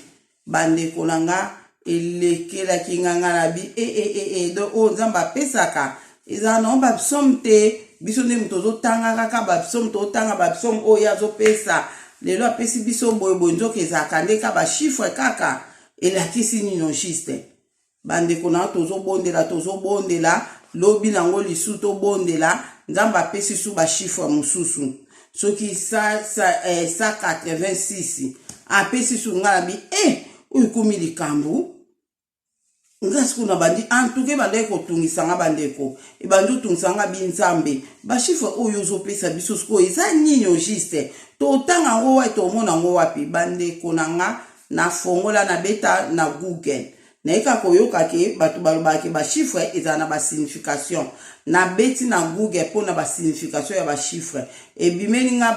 Bandeko na nga, elekelaki nga. Nga na bi e e e e, donc oyo Nzambe apesaka ezala nango bapsaume te. Biso nde moto ozotanga kaka bapsaume, totanga bapsaume oyo azopesa lelo, apesi biso boyeboye, nzoka ezalaka nde ka bachiffre kaka. Elakisi nino juste? Bandeko na, tozobondela, tozobondela, lobi nango lisu tobondela, Nzambe apesi su bachiffre mosusu, soki 186 apesi su. Ngai na bi e, oyo ekomi likambo. Nga sikoyo na bandi antuka, ebandaki kotungisa nga. Bandeko, ebandi otungisa nga. Bi Nzambe, bachiffre oyo ozopesa biso sikoyo eza nini au juste? Totanga yango wapi? Tomona yango wapi? Bandeko na nga, nafongola, nabeta na Google, nayeka koyoka ke bato balobaka ke bachiffre ezala na basignification. Nabeti na Google mpona basignification ya bachiffre, ebimeli nga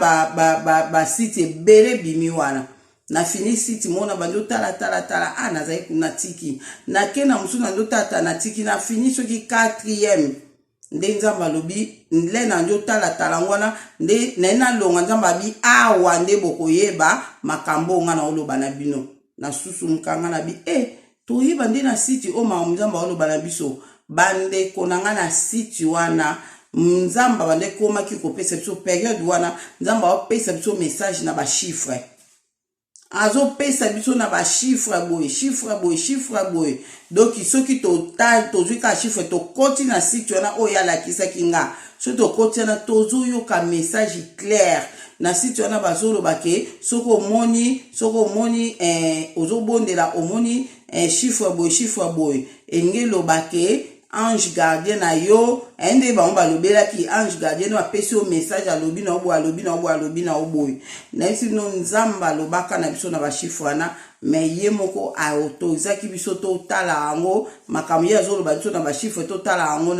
basite ebele. Ebimi wana, nafini site moko, na bandi otalatalatala. A nazali kuna, tiki nake na mosusu, nandi otata, natiki, nafini soki 4e nde Nzambe alobi nde na ndi otalatala yango wana nde naye nalonga. Nzambe abi: "Awa nde bokoyeba makambo oyo nga na oloba na bino." Nasusumuka, nga na bi e, toyeba nde na site oyo makambo Nzambe aoloba na biso. Bandeko na ngai, na site wana Nzambe abanda ekomaki kopesa biso periode wana, Nzambe aopesa biso message na bachiffre, azopesa biso na bachiffre boye, chiffre boye, chiffre boye. Donc soki tozwi kaka chiffre, tokoti na site wana oyo alakisaki nga, soki tokoti wana, tozoyoka message clair. Na site wana bazoloba ke soki omoni ozobondela, omoni chiffre boye, chiffre boye, elingi eloba ke ange gardien na yo nde bango balobelaki. Ange gardien no apesi yo message, alobi na yo boye, alobi na yo boye, alobi na yo boye. Nayebisi bino, Nzambe alobaka na biso na bachiffre wana, mais ye moko aautorisaki biso totala yango. Makambo ye azoloba biso na bachiffre, totala yango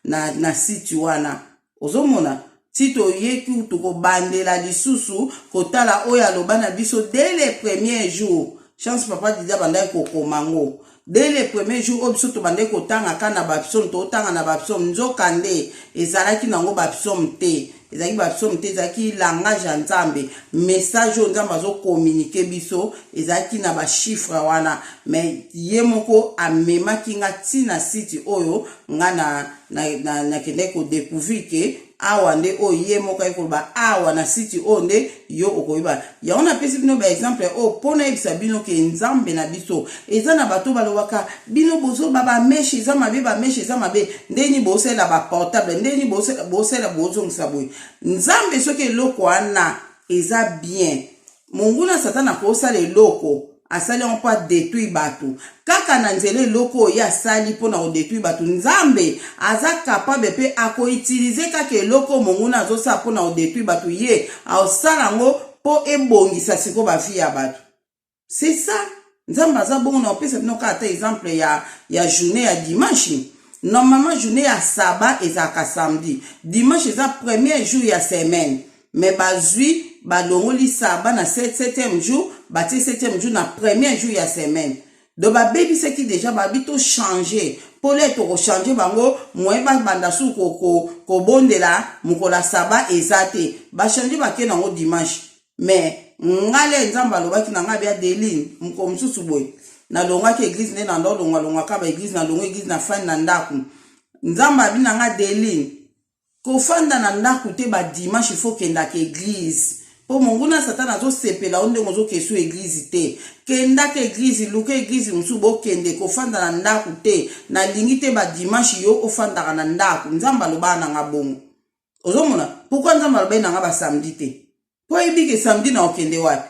na site wana. Ozomona ti toyeki, tokobandela lisusu kotala oyo aloba na biso dès le premier jour. Chance papa Didi abandaki kokoma ngo dès le premier jour oyo biso tobandaki kotanga ka na bapsaume, totanga na bapsaume, nzoka nde ezalaki nango bapsaume te, ezalaki bapsaume te, ezalaki langage ya Nzambe. Message oyo Nzambe azokommunike biso ezalaki na bachiffre wana, mais ye moko amemaki nga ntina site oyo nga nakendaki kodécouvrir ke awa nde oyo ye moko ayi koloba. Awa na site oyo nde yo okoyeba yango. Napesi bino baexemple oyo mpo nayebisa bino ke Nzambe na biso eza na bato balobaka bino bozoba, bamèches eza mabe, bamèches eza mabe, ndeni bosalela baportable, ndeni bosalela, bozongisa boye. Nzambe, soki eloko wana eza bien, monguna Satana akosala eloko asali yango mpo adétruire bato kaka na nzela eloko oyo asali mpona kodétruire bato. Nzambe aza capable mpe akoutiliser kaka eloko monguna azosala mpona kodétruire bato, ye aosala yango mpo ebongisa sikoyo bavie ya bato. C'est ça, Nzambe aza bongo. Na opesa bino kaka ata exemple ya journée ya dimanche. Normalement journée ya sabbat ezalaka samedi, dimanche eza premier jour ya semaine, mais bazwi, balongoli sabbat na septième jour, batie septième jour na premier jour ya semaine. Donc babebisaki déjà, babi tochange mpo le tokochange bango moye babanda su kobondela mokolo ya sabbat eza te. Bachange, bakei nango dimanche. Mais nga le Nzambe alobaki na ngai, bia Deline, mokolo mosusu boye nalongwaki église, nde nanda olongwalongwaka baéglise, nalongwa église, nafandi na ndako. Nzambe abi na nga: "Deline, kofanda na ndako te badimanche, ifo kendaka église, mpo monguna Satana azosepela o ndenge ozokesu église te. Kendaka église, luka église mosusu bokende, kofanda na ndako te. Nalingi te badimanche yo ofandaka na ndako." Nzambe alobaka na nga bongo. Ozomona pourquoi Nzambe alobaki na nga basamedi te? Mpo oyebi ke samedi na okende wapi?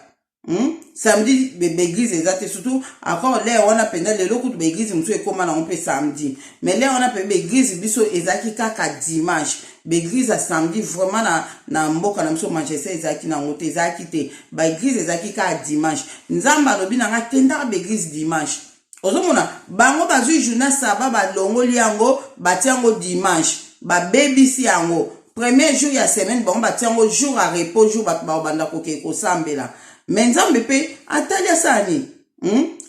Samedi baéglise eza te, surtout encore l'heure wana mpenza. Lelo kutu baéglise mosusu ekóma nango mpe samedi, mais l'heure wana mpe baéglise biso ezalaki kaka dimanche. Baéglise ya samedi vraiment na mboka na biso Manchester ezalaki nango te, ezalaki te. Baéglise ezalaki kaka dimanche. Nzambe alobi na nga: "Kendaka baéglise dimanche." Ozomona bango bazwi journée sabbat, balongoli yango, batia yango dimanche, babebisi yango. Premier jour ya semaine, bango batia yango jour ya repos, jour bato bakobanda kokee kosambela. Mais Nzambe mpe atali, asala nini?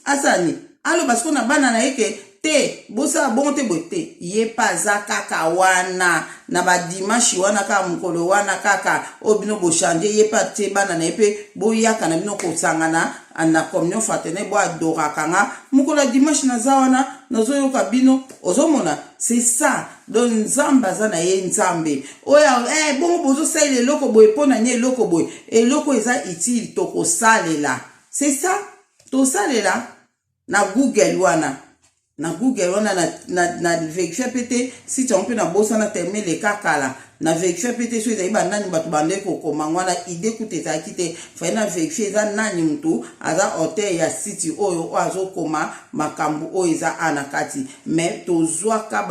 Asala nini? Aloba sikoyo na bana na ye ke te, bosala bongo te, boye te. Ye mpe aza kaka wana na badimanche wana, kaka mokolo wana kaka oyo bino bochange, ye mpe atie bana na ye mpe: "Boyaka na bino kosangana na communion fraternelle, boadoraka nga mokolo ya dimanche, naza wana, nazoyoka bino." Ozomona, c'est ça. Donc Nzambe aza na ye Nzambe oyo. Bongo bozosalela eloko boye mpo na nini? Eloko boye, eloko eza utile, tokosalela. C'est ça, tosalela na Google wana, na Google wana na vérifie mpe te site yango mpe nabosana terme eleka kala. Na vérifie mpe te so ezali banani bato bandeki kokoma ngo wana. Idée kuta ezalaki te, fai na vérifie eza nani motu aza auteur ya site oyo, oyo azokoma makambo oyo eza a na kati. Mais tozwaka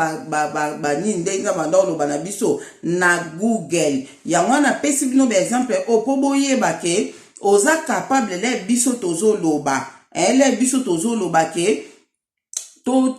banini ndenge banda oloba na biso na Google yango wana. Apesi bino baexemple oyo mpo boyeba ke oza capable. Le biso tozoloba, le biso tozoloba ke to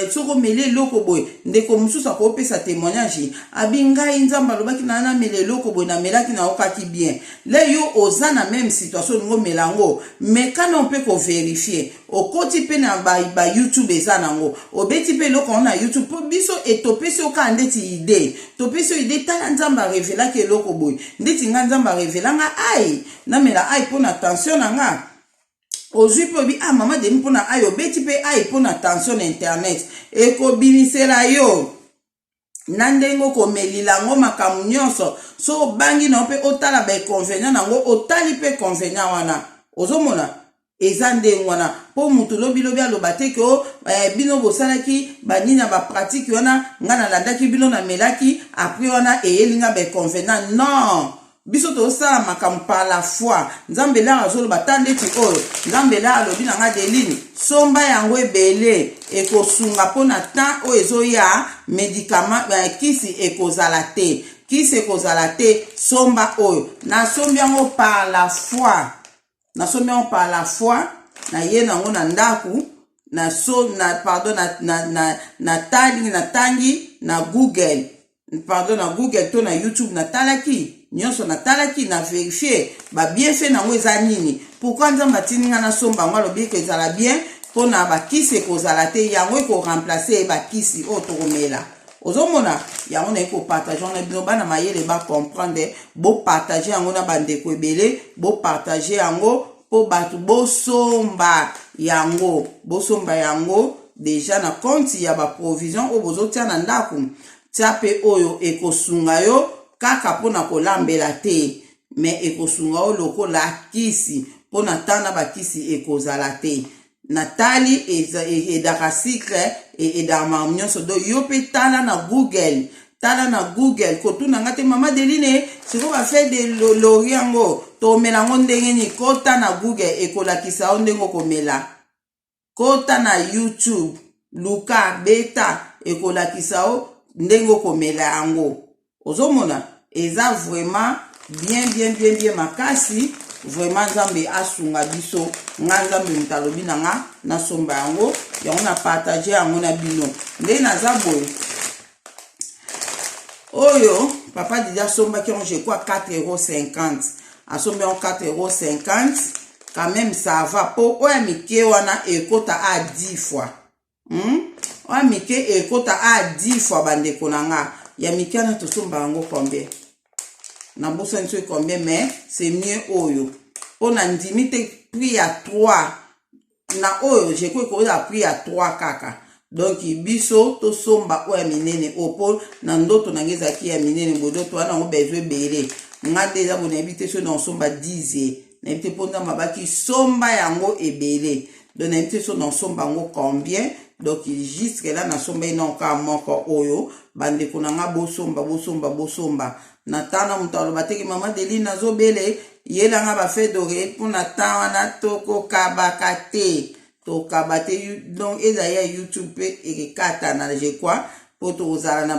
soki omeli eloko boye, ndeko mosusu akopesa témoignage, abi: "Ngai Nzambe alobaki na namela eloko boye, namelaki, naokaki bien." Le yo oza na même situation, olingi omela yango, mais kana mpe kovérifier. Okoti mpe na ba YouTube, eza nango, obeti mpe eloko yango na YouTube. Mpo biso topesi yo kaka ndeti idée, topesi yo idée: tala, Nzambe arevelaki eloko boye. Ndeti nga, Nzambe arevelanga ai namela ai mpo na tension na nga. Ozwi mpe obi, ah, mama Deni, mpona ai obeti mpe ai mpona tension na internet, ekobimisela yo na ndenge okomelila yango makambo nyonso. So obangi na yo mpe otala bainconvénient na yango, otali mpe inconvénient wana, ozomona eza ndenge wana, mpo motu lobilobi aloba te ke o bino bosalaki banini ya bapratique wana, ngai nalandaki bino, namelaki, après wana eyeli nga bainconvénient. Non, biso tozosala makambo par la foi. Nzambe lara azoloba ta ndeti oyo, Nzambe lara alobi na nga: "Deline, somba yango ebele, ekosunga mpona temps oyo ezoya. Médicament, kisi ekozala te, kisi ekozala te, somba oyo." Nasombi yango par la foi, nasombi yango par la foi. Naye nango na ndako, na so na pardon, na na na natali, natangi na Google, pardon, na Google to na YouTube, natalaki nyonso, natalaki na vérifier babienfait nango eza nini. Pourquoi Nzambe atindi nga nasomba yango? Alobi eke ezala bien mpona bakisi ekozala te, yango ekoremplacer bakisi oyo tokomela. Ozomona yango, naye kopartager yango na bino. Bana mayele bacomprendre, bopartager yango na bandeko ebele, bopartager yango mpo bato bosomba yango, bosomba yango déjà na compte ya baprovision oyo bozotia na ndako. Tia mpe oyo ekosunga yo kaka mpona kolambela te, me ekosunga yo lokola kisi mpona ntana bakisi ekozala te. Natali edaka sucre, edaka makambo nyonso. Donc yo mpe tala na Google, tala na Google. Kotuna nga te: "Mama Deline, sikoyo bafeuille de laurier yango tomela yango ndenge nini?" Kota na Google, ekolakisa yo ndenge okomela. Kota na YouTube, luka, beta, ekolakisa yo ndenge okomela yango. Ozomona eza vraiment bien, bien, bien, bien makasi. Vraiment, Nzambe asunga biso. Nga Nzambe moto alobi na nga nasomba yango, yango na partage yango na bino. Nde naza boye, oyo papa Didi asombaki yango, je crois, 4,50 euro. Asombi yango 4,50 euro, quand même ça va, mpo oyo ya mike wana ekota a 10 fois, Oyo ya mike ekota a 10 fois. Bandeko na nga, ya mike wana tosomba yango combien? Nabosani soki combien, mais c'est mieux oyo, mpo na ndimi te prix ya 3 na oyo, je crois ekozala prix ya 3 kaka. Donc biso tosomba oyo ya minene oyo, mpo na ndoto na ngai ezalaki ya minene boye. Donc toza nango besoin ebele. Nga nde eza bo, nayebi te soki naosomba 10 ye, nayebi te, mpo Nzambe abaki somba yango ebele. Donc nayebi te soki naosomba yango combien. Donc jusque là nasomba ye nao kaka moko oyo. Bandeko na nga, bosomba, bosomba, bosomba. Na ntango moto aloba teke: "Mama Deline, nazobele, yelanga bafeuille d'oreiller." Mpona ntan wana tokokabaka te, tokaba te. Donc ezali ya YouTube mpe ekekatana, je crois, mpo tokozala na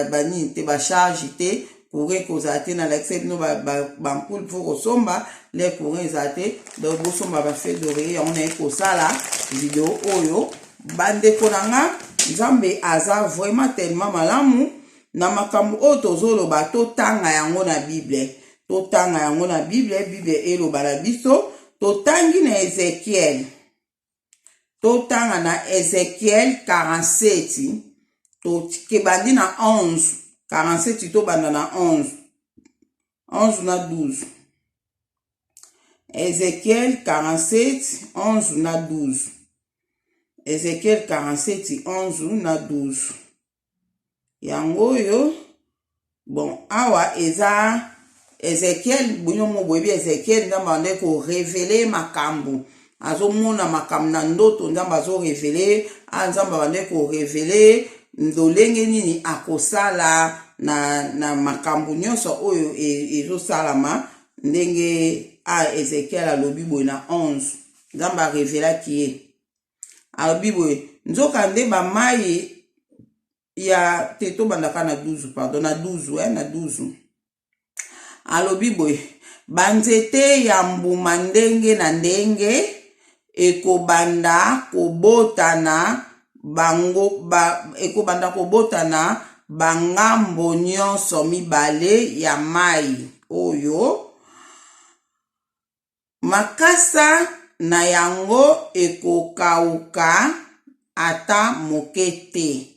banini te, bacharge te, courant ekozala te. Nalakisa bino bampoule mpo kosomba le courant ezala te. Donc bosomba bafeuille d'oreiller yango. Naye kosala video oyo, bandeko na nga. Nzambe aza vraiment tellement malamu. Na makambo oyo tozoloba, totanga yango na Bible, totanga yango na Bible. Bible eloba na biso, totangi na Ezekiel, totanga na Ezekiel 47, tokebandi na 11, 47, tobanda na 11, 11 na 12. Ezekiel 47, 11 na 12. Ezekiel 47, 11 na 12, yango oyo. Bon, awa eza Ezekiel. Bino mo boyebi Ezekiel, Nzambe ande korévéler makambo, azomona makambo na ndoto, Nzambe azorévéler. A Nzambe abande korévéler lolenge nini akosala na makambo nyonso oyo ezosalama. Ndenge a Ezekiel alobi boye na 11, Nzambe arévélaki ye, alobi boye: nzoka nde bamai ya te, tobandaka na 12, pardon, na 12, na 12. Alobi boye: banzete ya mbuma ndenge na ndenge ekobanda kobotana bango ba, ekobanda kobotana bangambo nyonso mibale ya mai oyo. Makasa na yango ekokauka ata moke te,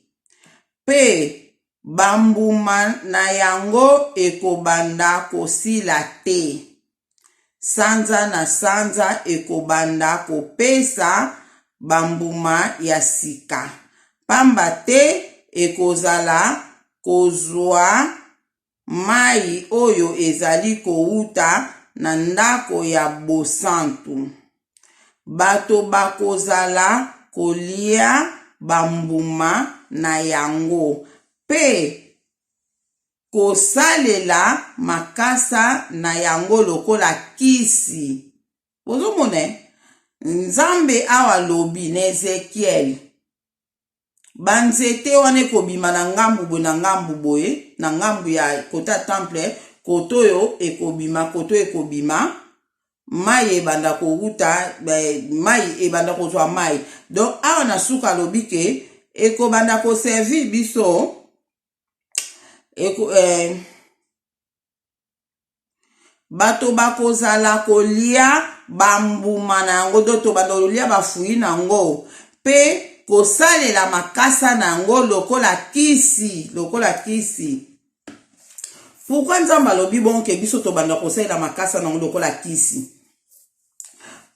mpe bambuma na yango ekobanda kosila te. Sanza na sanza ekobanda kopesa bambuma ya sika, pamba te ekozala kozwa mai oyo ezali kowuta na ndako ya bosantu. Bato bakozala kolia bambuma na yango mpe kosalela makasa na yango lokola kisi. Bozomona eh? Nzambe awa alobi na Ezekiel, banzete wana ekobima na ngambu boye na ngambu boye, na ngambu ya kota ya temple, koto oyo ekobima, koto ekobima, mai ebanda kowuta, mai ebanda kozwa mai. Donc awa na suka alobi ke ekobanda koservir biso bato bakozala kolia bambuma na yango, do tobanda kolia bafui na yango mpe kosalela makasa na yango lokola kisi, lokola kisi. Pourquoi Nzambe alobi bongo ke biso tobanda kosalela makasa na yango lokola kisi?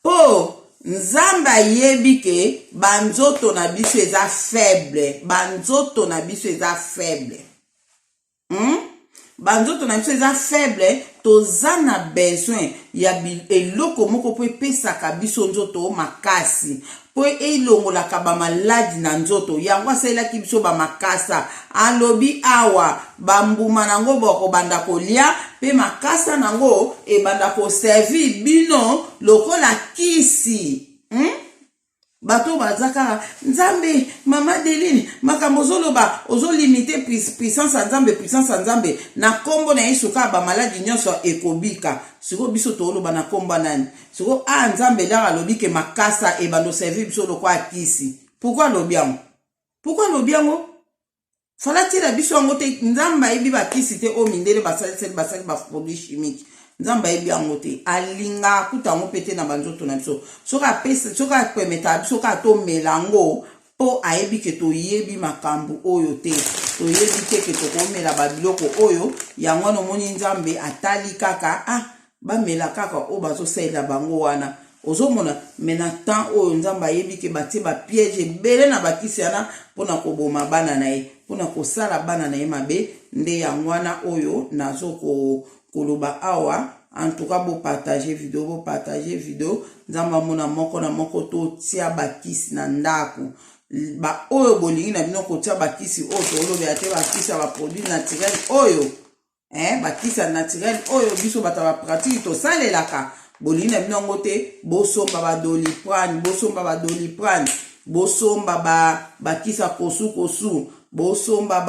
Mpo Nzambe ayebi ke banzoto na biso eza faible, banzoto na biso eza faible. Banzoto na biso eza faible, toza na besoin ya eloko moko mpo epesaka biso nzoto makasi, mpo elongolaka bamaladi na nzoto. Yango asalelaki biso bamakasa. Alobi awa bambuma nango bokobanda kolia mpe makasa nango ebanda koservir bino lokola kisi. Bato baza kaka Nzambe, mama Deline, makambo ozoloba ozolimite puissance ya Nzambe, puissance ya Nzambe na nkombo na Yesu kaka bamaladi nyonso ekobika. Sikoyo biso toloba na nkombo ya nani? Sikoyo a Nzambe laka alobi ke makasa ebanda oservir biso lokola kisi. Pourquoi alobi yango? Pourquoi alobi yango? Fala tiela biso yango te. Nzambe ayebi bakisi te oyo mindele basaliseli, basali baproduit chimique. Nzambe ayebi yango te, alingaka kuta yango mpe te na banzoto na biso. Soki apesa, soki apermetaka biso kaka tomela yango, mpo ayebi ke toyebi makambo oyo te, toyebi te ke tokomela babiloko oyo. Yango wana omoni Nzambe atali kaka, ah, bamela kaka oyo bazosalela bango wana. Ozomona me na temps oyo Nzambe ayebi ke batie bapiège ebele na bakisi wana mpona koboma bana na ye, mpona kosala bana na ye mabe. Nde yango wana oyo nazo koloba awa. En tout cas, bopartage video, bopartage video. Nzambe amona moko na moko. Totia bakisi na ndako. Baoyo bolingi na bino kotia bakisi oyo toolobela te, bakisi ya baproduit naturel oyo, bakisi ya naturel oyo biso bato ya bapratique tosalelaka, bolingi na bino yango te, bosomba badoliprane, bosomba badoliprane, bosomba bakisi ya kosukosu, bosomba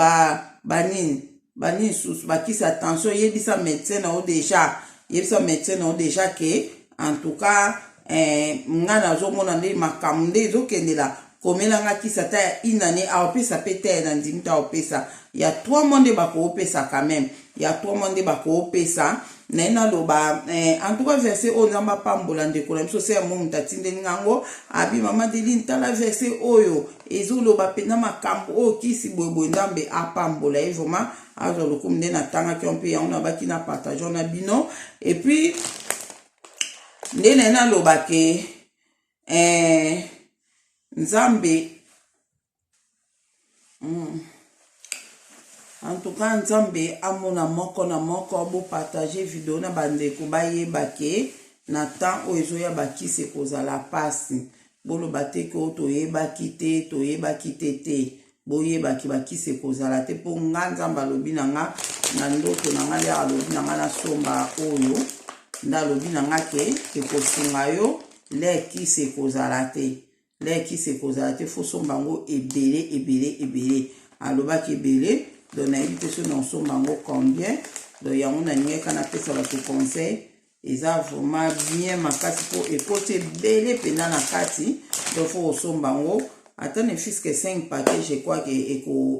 banini banini susu, bakisi ya tension. Yebisa médecin na yo déjà, yebisa médecin na yo déjà ke en tout cas nga nazomona nde makambo nde ezokendela, komelanga kisi ata ya une année, aopesa mpe te. Na ndimi te aopesa ya 3 mois, nde bakoopesa quand même ya 3 mois nde bakoopesa. Naye naloba en tout cas verset oyo, Nzambe apambola ndeko na biso se ya mo moto atindeli ngango, abi: "Mama Deline, tala verset oyo, ezoloba mpenza makambo oyo kisi boyeboye." Nzambe apambola ye vraiment, azwa lokumu. Nde natangaki yo mpe yango nabaki na partage na bino. Et puis nde naye naloba ke Nzambe, En tout cas, Nzambe amona moko na moko. Bopartage video na bandeko bayeba ke na temps oyo ezoya bakisi ekozala mpasi. Boloba te ke oyo toyebaki te, toyebaki te te. Boyebaki bakisi ekozala te, mpo nga Nzambe alobi na nga na ndoto na nga, lere alobi na nga nasomba oyo, nde alobi na nga ke ekosunga yo le kisi ekozala te, le kisi ekozala te, faut somba yango ebele ebele ebele. Alobaki ebele, donc nayebi te so naosomba yango combien. Donc yango nalingaki napesa bato conseil. Eza vraiment bien makasi mpo ekoti ebele mpenza na kati. Donc faut kosomba yango ata ne fût-ce que 5 paquet, je crois ke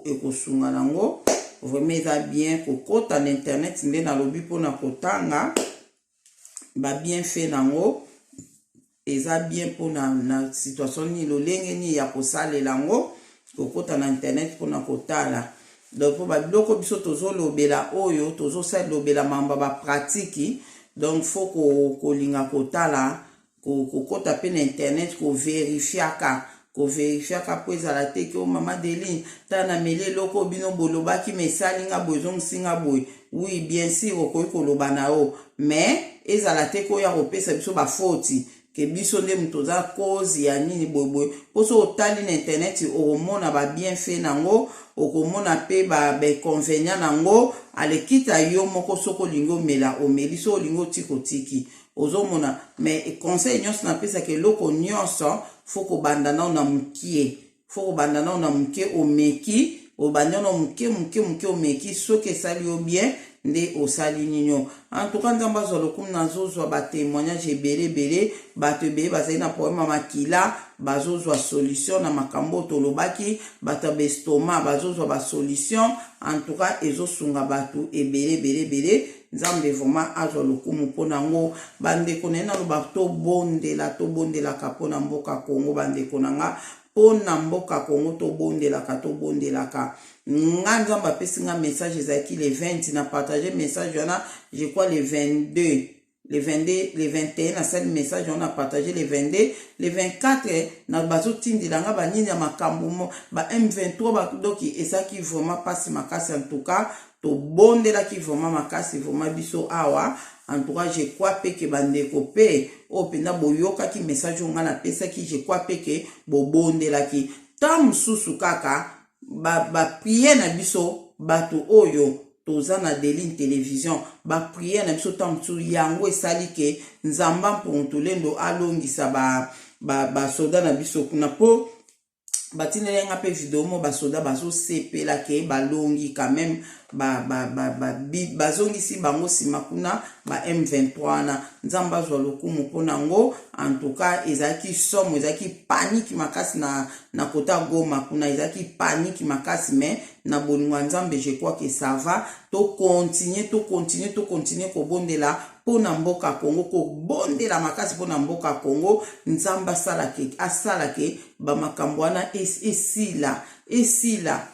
ekosunga nango vraiment. Eza bien kokota na internet, nde nalobi, mpona kotanga babienfait nango. Eza bien mpona na situation nini, lolenge nini ya kosalela yango, kokota na internet mpona kotala. Donc mpo babiloko biso tozolobela oyo, tozosalobela mambo ya bapratique. Donc faut kolinga kotala, kokota mpe na internet, koverifiaka, koverifiaka mpo ezala te ke o mama Deline, tala, nameli eloko bino bolobaki, ma esali nga boye, ezongisi nga boye. Oui, bien sûr, okoki koloba na yo, mais ezala te koya kopesa biso bafoti ke biso nde moto oza cause ya nini boyeboye. Mpo so otali na internet, okomona babienfait nango, okomona mpe bainconvénient nango. Alekita yo moko, soki olingi omela, omeli, soki olingi otika, otiki. Ozomona? Mais conseil nyonso napesaka, eloko nyonso faut kobanda nao na mokie, faut kobanda nao na moke. Omeki, obandi nao moke moke moke, omeki, soki esali yo bien nde osali nini. En tout cas, Nzambe azwa lokumu. Nazozwa batémoignage ebele ebele. Bato ebele bazali na problème ya makila bazozwa solution na makambo oyo tolobaki. Bato ya baestomac bazozwa basolution. En tout cas, ezosunga bato ebele ebele ebele. Nzambe vraiment azwa lokumu mpona yango. Bandeko na ye, naloba tobondela, tobondelaka mpona mboka Kongo. Bandeko na nga, mpona mboka Kongo tobondelaka, tobondelaka. Nga Nzambe apesi nga message, ezalaki le 20, na partage message wana, je crois le 22, le 22, le 21 nasali message wana, partage le 22, le 24 na bazotindela nga banini ya makambo ba M23. Donc ezalaki vraiment mpasi makasi. En tout cas, tobondelaki vraiment makasi, vraiment biso awa. En tout cas, je crois mpe ke bandeko mpe oyo mpenza boyokaki message oyo ngai napesaki, je crois mpe ke bobondelaki. Ntan mosusu kaka baprière ba na biso, bato oyo toza na Deline Télévision, baprière na biso, ntango mosusu yango esali ke Nzamba Mpongo Tolendo alongisa basoda ba na biso kuna. Mpo batindeli nga mpe video mo, basoda bazosepela ke balongi quand même, bazongisi bango nsima kuna, ba M23 wana. Nzambe azwa lokumu mpona yango. En tout cas, ezalaki somo, ezalaki panique makasi na kota Goma kuna, ezalaki panique makasi. Mais na bolingo ya Nzambe, je crois que ça va. Tocontinue, tocontinue, tocontinue kobondela mpona mboka Kongo, kobondela makasi mpona mboka Kongo. Nzambe asalake, asalake bamakambo wana esila, esila,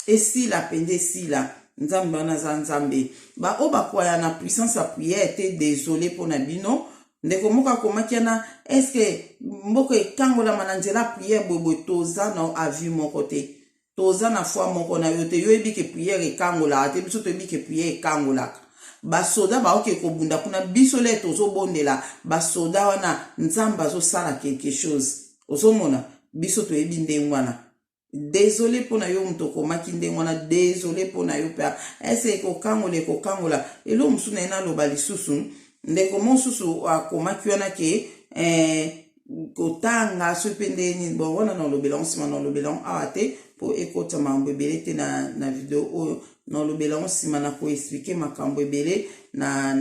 esila mpenza, esila. Nzambe wana aza Nzambe. Baoyo bakwaya na puissance ya prière te, désolé mpona bino. Ndeko moko akomaki wana: "Est-ce mboka ekangolama na nzela prière?" Boyeboye, toza na avis moko te, toza na foi moko na yo te. Yo oyebi ke prière ekangolaka te, biso toyebi ke prière ekangolaka. Basoda baoke kobunda kuna, biso le tozobondela basoda wana, Nzambe azosala quelque chose. Ozomona, biso toyebi ndenge wana. Désolé mpona yo moto okomaki ndenge wana, désolé mpona yo mpe. Ese ekokangola, ekokangola. Eloko mosusu na ye naloba lisusu, ndeko mosusu akomaki wana ke kotanga soki mpe ndenge nini. Bon, wana nalobela ngo nsima, nalobela ngo awa te mpo ekota makambo ebele te na video oyo. Nalobela ngo nsima na koexpliquer makambo ebele na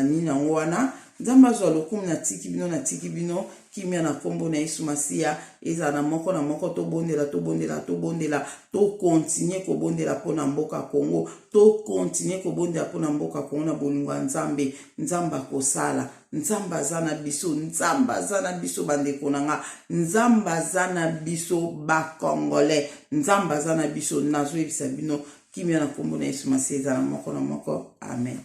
nini yango wana. Nzambe azwa lokumu. Natiki bino, natiki bino kimia na nkombo na Yesu Masiya. Ezala na moko na moko. Tobondela, tobondela, tobondela, tocontinue kobondela mpona mboka Kongo, tocontinue kobondela mpona mboka Kongo. Na bolingo ya Nzambe, Nzambe akosala. Nzambe aza na biso, Nzambe aza na biso. Bandeko na nga, Nzambe aza na biso. Bacongolais, Nzambe aza na biso. Nazoyebisa bino, kimia na nkombo na Yesu Masiya ezala moko na moko. Amen.